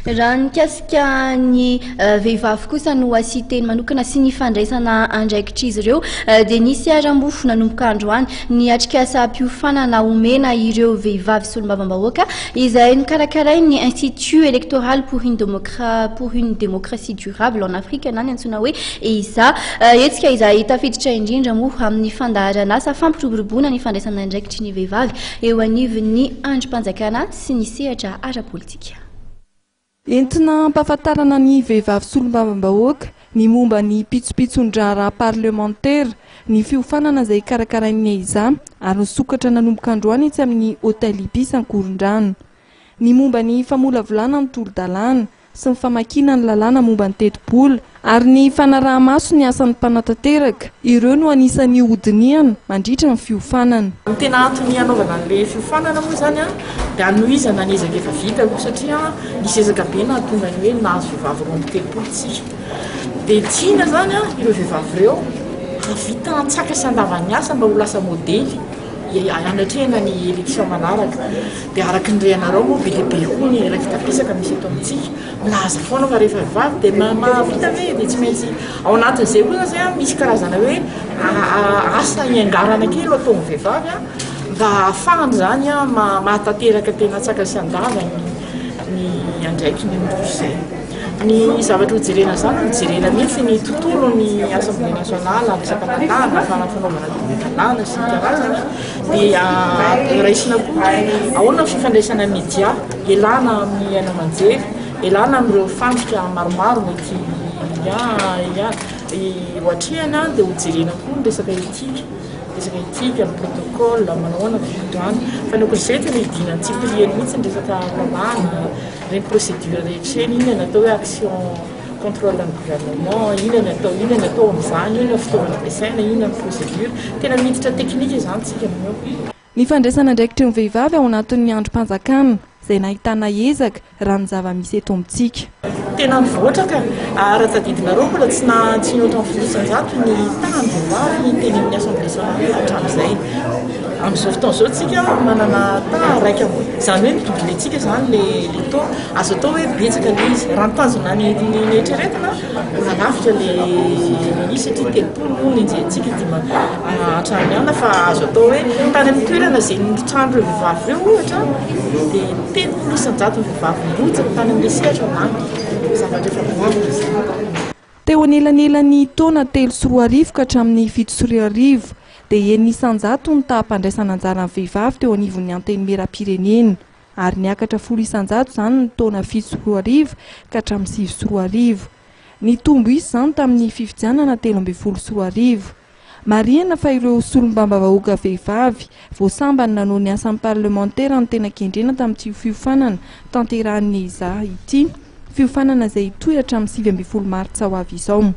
Raha ny mikasika ny vehivavy kosa no asian-teny manokana sy ny fandraisana andraikitr'izy ireo dia nisy ara-mofo nanomboka androany ny atrikasam-piofanana omena ireo vehivavy solombavambahoaka izay nokarakarain'ny Institut électoral pour une pour une démocratie durable en Afrique na ny antsoina hoe EISA. Hetsika izay tafiditra indrindra moa amin'ny fandaharanasa fampiroboroboana ny fandraisana andraikitry ny vehivavy eo anivon'ny andrim-panjakana sy ny sehatra ara-politika. Entina hampahafantarana ny vehivavy solombavambahoaka ny momba ny pitsopitson-draharaha parlemantera ny fiofanana izay karakarain'ny EISA ary nisokatra nanomboka androany etsy amin'ny Hotel Ibis Ankorondrano. Ny momba ny famolavolana ny tolo-dalàna sy ny famakiana ny lalàna momba ny tetibola ary ny fanaraha-maso ny asan'ny mpanatanteraka, ireo no anisan'ny hodinihana mandritra ny fiofanana. Ny tena antony hanaovana an'ilay fiofanana moa izany dia hanohizana ny ezaka efa vita aloha satria nisy ezaka be nahatonga ny hoe nahazo vehivavy 32 isika. Dia tiana izany ireo vehivavy ireo hahavita antsaka sy andavan'ny asa mba ho lasa modely hanatrehana ny élection manaraka. Dia araka ny re anareo moa be dia be koa ny raiki-tapisaka misy eto amintsika. Milaza foana fa rehefa vehivavy dia mahavita ve dia tsy maintsy ao anatin'izay koa zany zay misy karazana hoe asa iangarana kely no ataon'ny vehivavy mba hahafahany zany mahatanteraka tena antsaka sy andavany ny andraikiny amin'izay. Ny zavatra hojerena izany no jerena mihitsy ny tontolon'ny Assemblée nationale, resaka lalàna, fanaovana lalàna sy ny karazany dia raisina koa hoe ahoana ny fifandraisana media, ialana amin'ny haino aman-jery, ialana amin'ireo fandrika maromaro mety ho atrehana dia hojerena koa ny resaka etika, resaka etika, ny protocole, manao ahoana ny fitondrana. Fa ny ankoatr'izay tena hidiana antsipiriany mihitsy ny resaka lalàna, ireny procédure rehetra ireny, inona ny atao hoe action contrôle ny gouvernement, inona ny atao, inona ny atao amin'izany, inona ny fitaovana ampiasaina, inona ny procédure. Tena miditra teknika izany tsika amin'io. Ny fandraisana andraikitry ny vehivavy ao anatin'ny andrim-panjakana, izay nahitana ezaka, raha ny zava-misy eto amintsika. Tena mivoatra ka! Raha tadidinareo mbola tsy na tsy nihoatra ny 10% ny tahan'ny vehivavy teny amin'ny Assemblée nationale hatramin'izay. Amin'izao fotoana izao tsika manana taha iraika amby, izany hoe mi-doubler-tsika izany le le taux. Azo atao hoe betsaka ilay izy. Raha ny tanjona ny eritreretina, mbola lavitra le le izy satria 30 moa no enjehintsika hatrany ihany fa azo atao hoe tany amin'ny toerana izay nitrano ireo vehivavy ireo ohatra dia 30% ny vehivavy nirotsaka tany amin'ilay sehatra lany. Zavatra efa goavana izany. Teo anelanelan'ny taona 2003 ka hatramin'ny 2007 dia 6% ny taham-pandraisana anjaran'ny vehivavy teo anivon'ny Antenimierampirenena ary niakatra 10% izany ny taona 2007 ka hatramin'ny 2009. Nitombo isa izany tamin'ny fifidianana 2013. Marihana fa ireo solombambavahoaka vehivavy vao sambany nanao ny asan'ny parlemantera no tena kendrena tamin'ity fiofanana tanterahin'ny EISA ity, fiofanana izay hitohy hatramin'ny 19 martsa ho avy izao.